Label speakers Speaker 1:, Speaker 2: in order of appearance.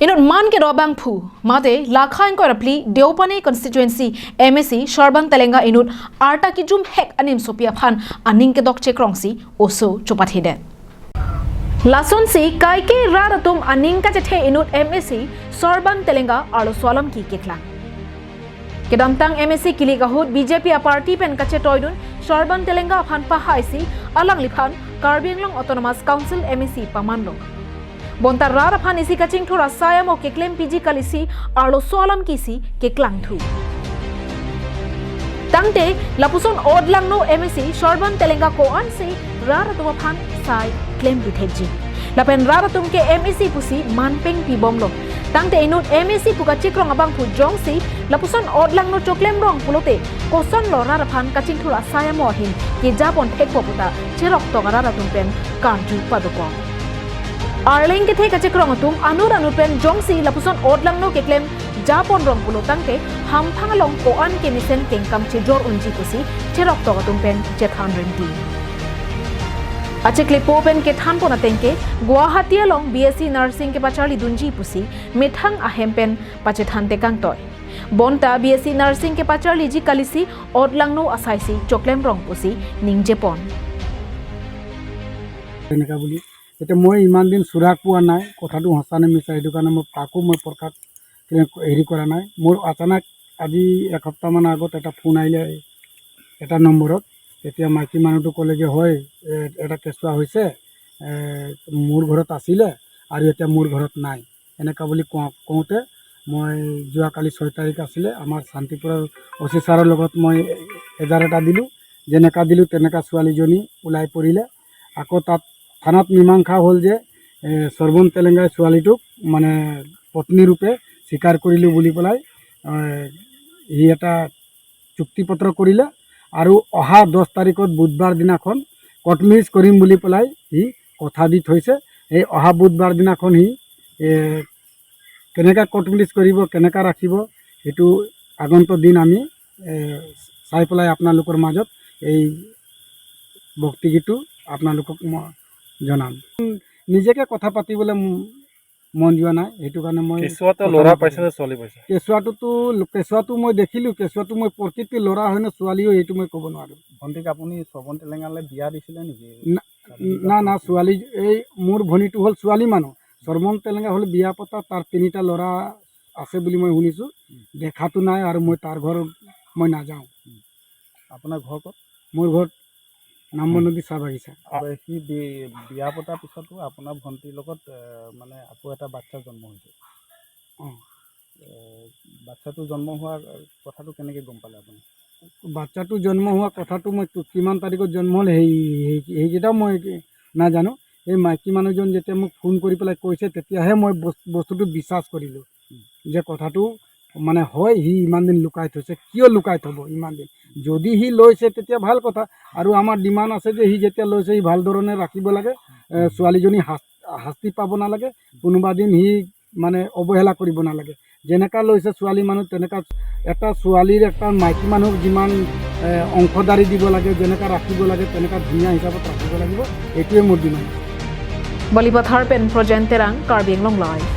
Speaker 1: Inut man ke robang phu mate lakhain ko rapli Deopani constituency MAC Sarban Telenga inut arta ki jum hek anim sopia phan aning ke dok che krongsi oso chopathe de Lason si kai ke raratum aning ka chethe inut MAC Sarban Telenga aro swalam ki kekla Kedamtang MAC kili gahut BJP a party pen kache toidun Sarban Telenga phan pahaisi alang liphan Karbi Anglong Autonomous Council MAC pamanlo Bontar rara phan isi kaching thura sayamo keklem PG kalisi arlo swalam kisi keklang thu Tangte lapuson odlang no MAC Sarban Telenga ko ansi rara tuma phan sai klem bitheji Lapen rara tum ke MAC pusi manpeng pi bomlo Tangte inut MAC puka chikrong abang pu jongsi lapuson odlang no choklem rong pulote koson lo rara phan kaching thura sayamo hin ke japon thekpo puta cherok to rara tumpen karju padoko Arleng ke theka chikrong tum anur anupen jongsi lapuson odlang no keklem japon rong pulo tangte hamphang long koan ke misen kengkam chejor unji kusi cherok to tumpen chethan renti Achekle popen ke thanpona tengke Guwahati along BSc nursing ke pacharli dunji pusi methang ahempen pachethan tekang toy Bonta BSc nursing ke pacharli ji kalisi odlangno asaisi choklem rong pusi ningjepon.
Speaker 2: তেনেকা বুলি এতিয়া মই ইমান দিন সুৰাগ পোৱা নাই, কথাটো সঁচা নে মিছা, সেইটো কাৰণে মই কাকো মই প্ৰকাশ হেৰি কৰা নাই। মোৰ আচানক আজি এসপ্তাহমান আগত এটা ফোন আহিলে এটা নম্বৰত। তেতিয়া মাইকী মানুহটো ক'লে যে হয়, এটা কেঁচুৱা হৈছে, মোৰ ঘৰত আছিলে আৰু এতিয়া মোৰ ঘৰত নাই, এনেকুৱা বুলি কোৱা কওঁতে মই যোৱাকালি 6 তাৰিখ আছিলে, আমাৰ শান্তিপুৰৰ অ' চি ছাৰৰ লগত মই এজাৰ এটা দিলোঁ। যেনেকুৱা দিলোঁ তেনেকুৱা ছোৱালীজনী ওলাই পৰিলে। আকৌ তাত থানাত মীমাংসা হ'ল যে সৰ্বন তেলেংগাই ছোৱালীটোক মানে পত্নীৰূপে স্বীকাৰ কৰিলোঁ বুলি পেলাই সি এটা চুক্তিপত্ৰ কৰিলে আৰু অহা 10 তাৰিখত বুধবাৰ দিনাখন কৰ্ট মেৰিজ কৰিম বুলি পেলাই সি কথা দি থৈছে। সেই অহা বুধবাৰ দিনাখন সি কেনেকৈ কৰ্ট মেৰিজ কৰিব, কেনেকৈ ৰাখিব, সেইটো আগন্তুক দিন আমি চাই পেলাই আপোনালোকৰ মাজত এই বক্তব্যটো আপোনালোকক মই জনাম। নিজকে কথা পাতিবলৈ মন যোৱা নাই, সেইটো কাৰণে মই
Speaker 3: কেঁচুৱাটো
Speaker 2: কথা
Speaker 3: ল'ৰা
Speaker 2: নাপাতিম।
Speaker 3: পাইছে নে ছোৱালী পাইছে?
Speaker 2: কেঁচুৱাটোতো কেঁচুৱাটো মই দেখিলোঁ। কেঁচুৱাটো মই প্ৰকৃতিৰ ল'ৰা হয় নে ছোৱালী হয়, সেইটো মই ক'ব নোৱাৰোঁ।
Speaker 4: ভণ্টিক আপুনি শ্ৰৱণ তেলেঙালৈ বিয়া দিছিলে নেকি?
Speaker 2: না না, ছোৱালী এই মোৰ ভনীটো হ'ল ছোৱালী মানুহ। শৰ্মন তেলেংগা হ'ল বিয়া পতা, তাৰ তিনিটা ল'ৰা আছে বুলি মই শুনিছোঁ। দেখাটো নাই আৰু মই তাৰ ঘৰ মই নাযাওঁ।
Speaker 4: আপোনাৰ ঘৰ ক'ত?
Speaker 2: মোৰ ঘৰত নাম্বৰ নদী চাহ বাগিচা।
Speaker 4: আৰু সি বিয়া পতাৰ পিছতো আপোনাৰ ভণ্টিৰ লগত মানে আকৌ এটা বাচ্চা জন্ম হৈছে।
Speaker 2: অঁ।
Speaker 4: বাচ্চাটো জন্ম হোৱাৰ কথাটো কেনেকৈ গম পালে আপুনি?
Speaker 2: বাচ্চাটো জন্ম হোৱা কথাটো মই কিমান তাৰিখত জন্ম হ'ল সেইকেইটাও মই নাজানো। এই মাইকী মানুহজন যেতিয়া মোক ফোন কৰি পেলাই কৈছে, তেতিয়াহে মই বস্তুটো বিশ্বাস কৰিলোঁ যে কথাটো মানে হয়। সি ইমান দিন লুকাই থৈছে, কিয় লুকাই থ'ব ইমান দিন? যদি সি লৈছে তেতিয়া ভাল কথা। আৰু আমাৰ ডিমাণ্ড আছে যে সি যেতিয়া লৈছে, সি ভাল ধৰণে ৰাখিব লাগে। ছোৱালীজনী শাস্তি পাব নালাগে। কোনোবা দিন সি মানে অৱহেলা কৰিব নালাগে। যেনেকা লৈছে ছোৱালী মানুহ, তেনেকা এটা ছোৱালীৰ এটা মাইকী মানুহক যিমান অংশদাৰী দিব লাগে, যেনেকা ৰাখিব লাগে, তেনেকা ধুনীয়া হিচাপত ৰাখিব লাগিব। এইটোৱে মোৰ demand.
Speaker 1: Balipathar pen Projen Terang, Karbi Anglong Live.